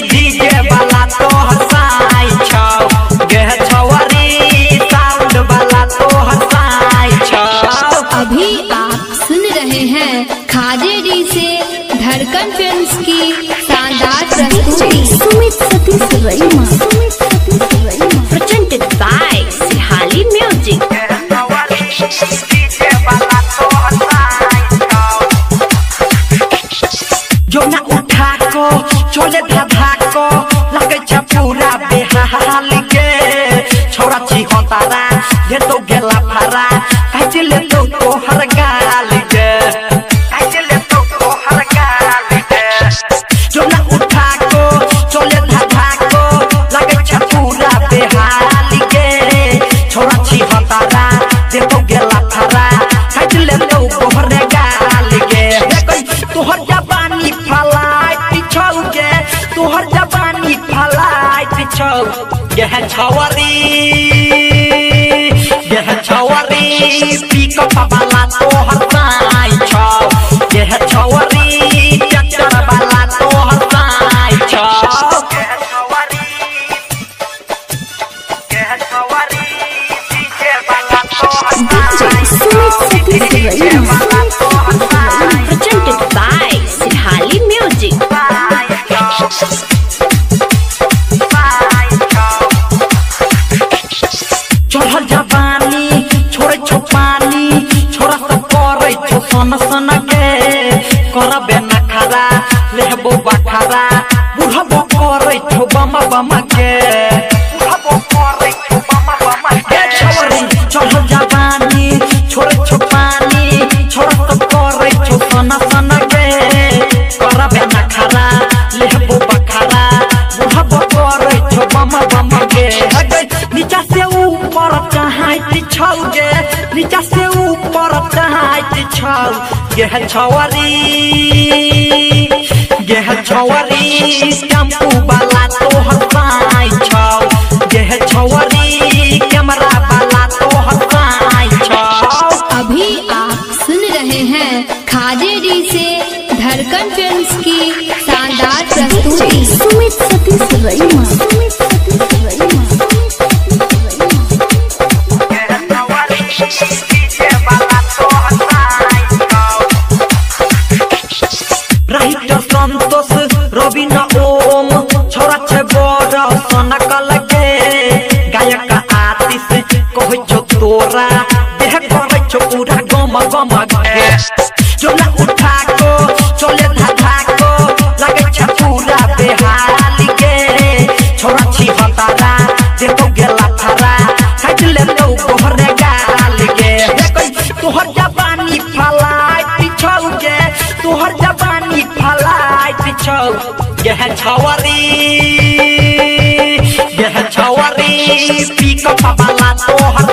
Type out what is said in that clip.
DJ वाला तो हंसाई छौ, गे छौरी साउंड वाला तो हंसाई छौ। अभी आप सुन रहे हैं खाजेडी से धड़कन फिल्म्स की शानदार प्रस्तुति। Sumit Satish Raima, presented by Sihali music. जोना उठा को चले धाधा को लगे छ पूरा बेहाल के छोरा छी हतारा ये तो गेला फारा काहे ले तो तोहर गाल के, काहे ले तो तोहर गाल के। जोना उठा को चले धाधा को लगे छ पूरा बेहाल के छोरा छी हतारा ये तो गेला फारा काहे ले तो तोहर गाल के। तोहर जवानी फलाइट छौ गे, तोहर जवानी फलाइट छौ, गे छौरी, गे छौरी पिकअप वाला तोहर साई छौ, गे छौरी ट्रैक्टर वाला तोहर साई छौ। Sumit Satish रैमा, Presented by Sihali Music. चढ़ल जवानी छोड़े छौ पानी, छोरा सब करे छौ सन सन के, करबे नखरा लेहबो बखरा, बुढ़बो करे छौ बम बम के, बुढ़बो करे छौ बम बम के। छौरी चढ़ल जवानी छोड़े छौ पानी, छोरा सब करे छौ सन सन के, करबे नखरा लेहबो बखरा, बुढ़बो करे छौ बम बम के। नीचा से ऊपर चाहैत छौ गे, नीचा से ऊपर चाहैत छौ, गे छौरी, गे छौरी टेम्पू वाला तोहर साई छौ, गे छौरी कैमरा वाला तोहर साई छौ। अभी आप सुन रहे हैं खाजेडी से धड़कन फिल्म्स की शानदार प्रस्तुति। सुमित सतीश रैमा, राइटर संतोष रवि न ओम छोरा छे बड़ सनकल के, गायक आतिश कहै छौ तोरा देह करै छौ पूरा गम गम के। जोना उठा को चले धाधा को लगे छ पूरा बेहाल के, छोरा छी हतारा देखो गेला फारा काटि ले तो तोहर गाल के। तोहर जवानी फलाइट छौ गे, तोहर जवानी फलाइट छौ, गे छौरी, गे छौरी पिकअप वाला तोहर